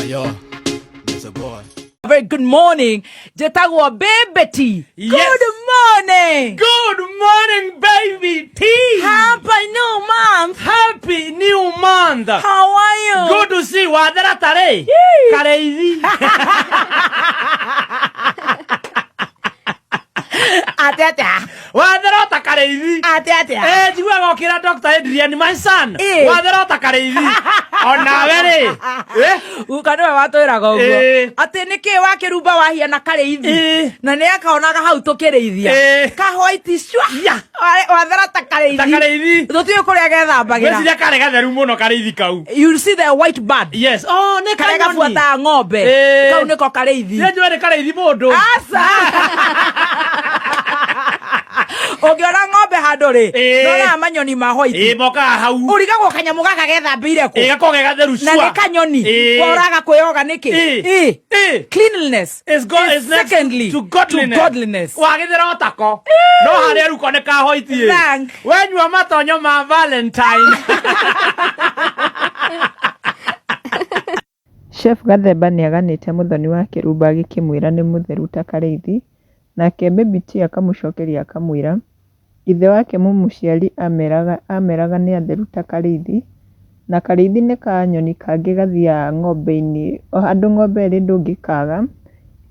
Yo, Mr. Boy. Very good morning. Njĩtagwo Baby Yes. Good morning. Good morning, baby T. Happy new month. Happy new month. How are you? Good to see wathera tarĩ Yee. kareithi. Ate atia. Wathera ta kareithi. Ate atia. Eh, njiguaga ũkĩra Dr. Adrian, my son. Ĩ. Wathera ta kareithi. Onawe rĩ. Eh? Guka nĩwe watwĩraga ũguo Ĩ. atĩ nĩkĩ wakĩrumba wahiana karĩithi Ĩ. na nĩ akaonaga hau tũkĩrĩithia Ĩ. ka white cua Ya. Wathera ta karĩithi Ta karĩithi. tũtiũĩ kũrĩa gethambagĩra. Ngwĩciria karĩ gatheru mũno karĩithi kau. You see the white bird? Yes. Oh, nĩ karĩa kanyoni. gabuataga ng'ombe. Ĩ. Kau nĩko karĩithi. Nĩ njũĩ nĩ karĩithi mũndũ. Aca, ũngĩona ng'ombe handũ rĩ, Ĩ. nonaga manyoni ma white. Ĩ, mokaga hau. Ũrigagwo kanyamũ gaka gethambĩire kũ. Ĩ, gakoragwo ge gatheru Na cua. nĩ kanyoni. Ĩ. Woraga kwĩyoga nĩkĩ? Ĩ. Ĩ. Ĩ. Cleanliness Is God is is next secondly to godliness. To godliness. Wagithira otako. No harĩa ruko nĩ ka white ĩ. Thank. Wenyua matonyo ma Valentine. Chef Gathemba nĩaganĩte mũthoni wa Kĩrumba agĩkĩmwĩra nĩ mũtheru ta Karĩithi, nake Baby T akamũcokeria akamwĩra, ithe wake mũmũciari ameraga nĩ atheru ta Karĩithi, na Karĩithi nĩ kanyoni kangĩ gathiaga ng'ombe-inĩ, o handũ ng'ombe ĩrĩ ndũngĩkaga,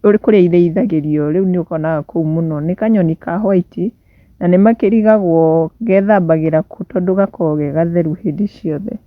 kũrĩa irĩithagĩrio rĩu nĩ ũkonaga kũu mũno. Nĩ kanyoni ka white na nĩ makĩrigagwo gethambagĩra kũ tondũ gakoragwo ge gatheru hĩndĩ ciothe.